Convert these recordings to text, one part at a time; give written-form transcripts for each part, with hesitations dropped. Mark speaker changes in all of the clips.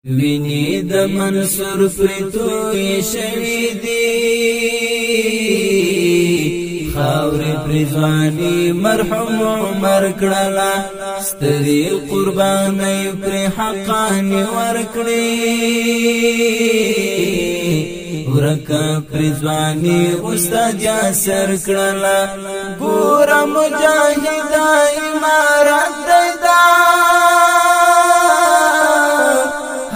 Speaker 1: ویني د منصور پرتوی شوی دی، خاورې پرې ځواني مرحوم عمر کړله، سترې قربانۍ پرې حقاني ورکړې. ورکه پرې ځواني استاد یاسر کړله، ګوره مجاهده امارت دی دا،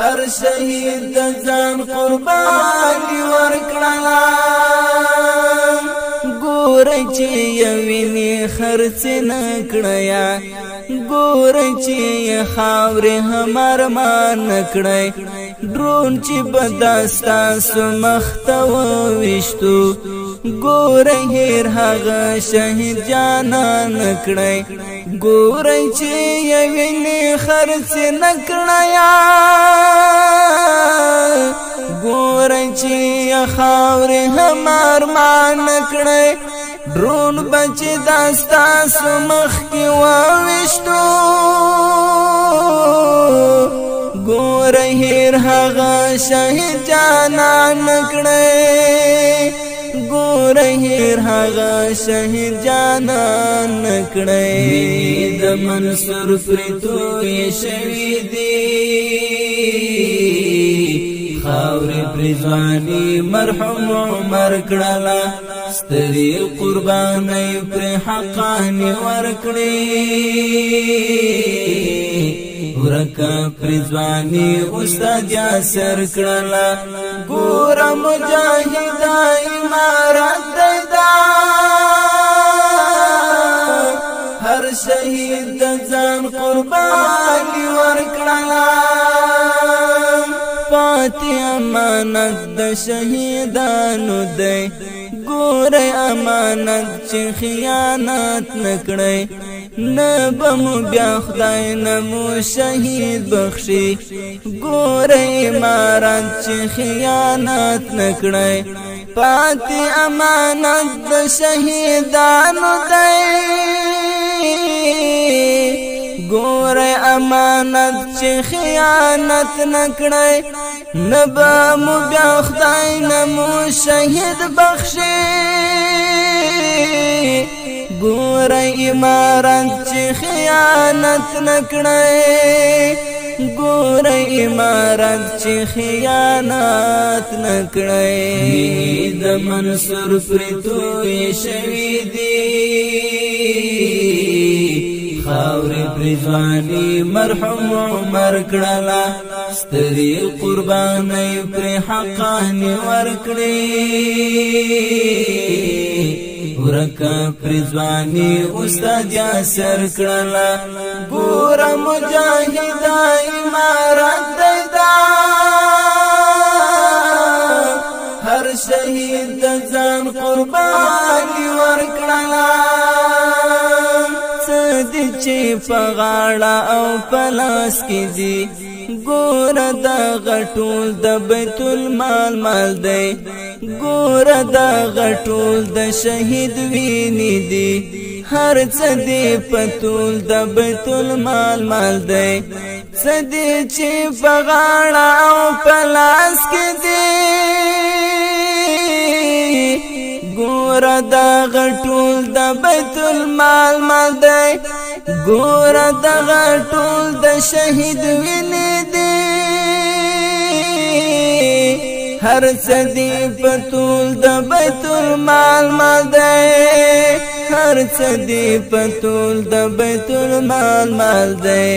Speaker 1: هر شهید د ځان قرباني ورکړله. ګوره چې یوینې خرڅ نه کړیا، ګوره چې خاورې هم ارمان نه کړی، ډرون چې بداستا سمخ ته وویشتو، ګوره هیر هغه شهید جانان کړی. ګوره چې یوینې خرڅ نه کړیا، ګوره چې خاورې هم ارمان کړی، ډرون بچ داستا سمخ کې وویشتو، ګوره هیر هغه شهید جانان کړی، ګوره هیر هغه شهید جانان کړی. د منصور پرتوی شوی دی، خاورې پرې ځواني مرحوم عمر کړله، سترې قربانۍ پرې حقاني ورکړې. ورکه پرې ځواني استاد یاسر کړله، ګوره مجاهده امارت دی دا، هر شهید د ځان قرباني ورکړله. پاتې امانت د شهیدانو دی، ګوره امانت چې خیانت نکړی، نه به مو بیا خدای نه مو شهید بخشي، ګوره امارت چې خیانت نکړی. پاتې امانت د شهیدانو دی، ګوره امانت چې خیانت نکړی، نه به مو بیا خدای نه مو شهید بخشي، ګوره امارت چې خیانت نکړی، ګوره امارت چې خیانت نکړی. د منصور پرتوی شوی دی، خاورې پرې ځواني مرحوم عمر کړله، سترې قربانۍ پرې حقاني ورکړې. ورکه پرې ځواني استاد یاسر کړله، ګوره مجاهده امارت دی دا، هر شهید د ځان قرباني ورکړله. څه دي چې په غاړه او په لاس کې دي، ګوره دغه ټول د بیت المال مال دی، ګوره دغه ټول د شهید ویني دي، هر څه دي په ټول د بیت المال مال دی. څه دي چې په غاړه او په لاس کې دي، ګوره دغه ټول د بیت المال مال دی، ګوره دغه ټول د شهید ویني دي، هر څه دي په ټول د بیت المال مال دی، هر څه دي په ټول د بیت المال مال دی.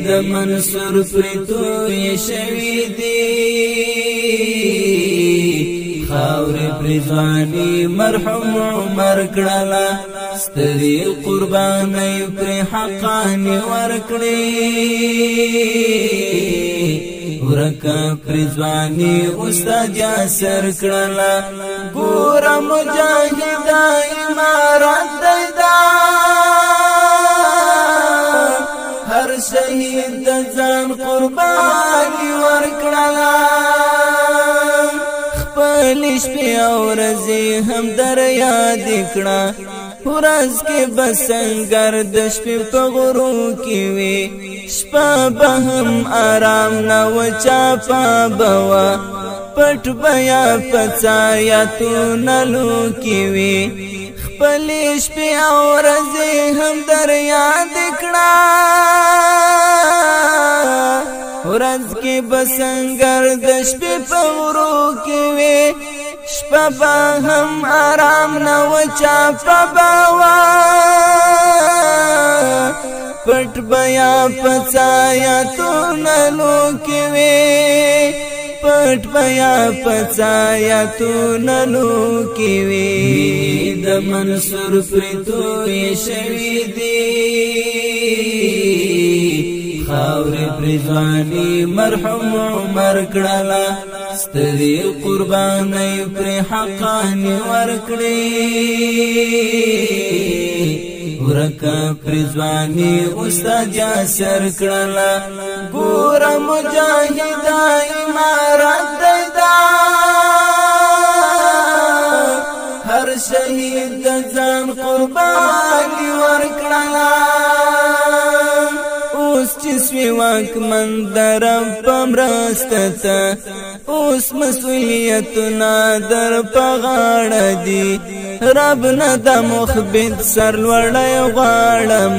Speaker 1: د منصور پرتوی شوی دی، خاورې پرې ځواني مرحوم عمر کړله، سترې قربانۍ پرې حقاني ورکړې. ورکه پرې ځواني استاد یاسر کړله، ګوره مجاهده امارت دی دا، هر شهید د ځان قرباني ورکړله. خپل شپې او ورځې هم در یاد کړه، ورځ کې بسنګر د شپې په غرو کې وي، شپه به هم آرام نه وچا پابوا، پټ بیا پڅایتونلو کې وي. خپلې شپې او ورځې هم در یاد کړه، ورځ کې بسنګر د شپې په غرو کې وي. شپه به هم آرام نه وچا پبوا، پټ بیا پڅایتونلو کې وي، پټ بیا پڅایتونلو کې وي. د منصور پرتوی شوی دی، خاورې پر ځواني مرحوم عمر کړله، ستري قرباني پر حقانی ورکړي. ورکه پر ځواني استاد یاسر کړله، ګور مجاهد امارت دا، هر شهید د ځان قرباني ورکړله. اوس چې سوی واکمن در په مرسته ته، اوس مسؤلیتونه در په غاړه دي. رب نه د مخبت سر لوړی غواړم،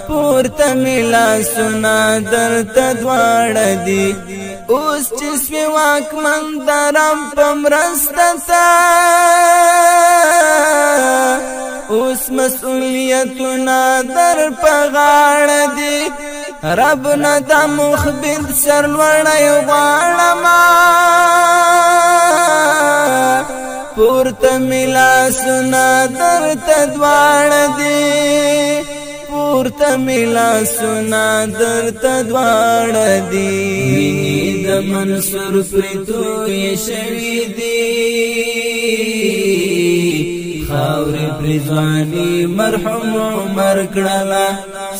Speaker 1: پورته مې لاسونه درته دواړه دي. اوس چې سوی واکمن د رب په مرسته ته، اوس مسؤلیتونه در په غاړه دي. رب نه د مخبت سر لوړی غواړم، پورته مې لاسونه درته دواړه دي، پورته مې لاسونه درته دواړه دي. د منصور پرتوی شوی دی، خاورې پر ځواني مرحوم عمر کړله،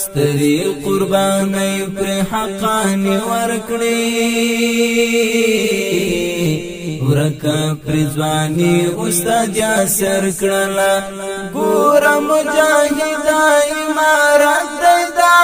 Speaker 1: ستري قرباني پر حقانی ورکړي. ورکه پر ځواني استاد یاسر کړله، ګور مجاهد امارت دا،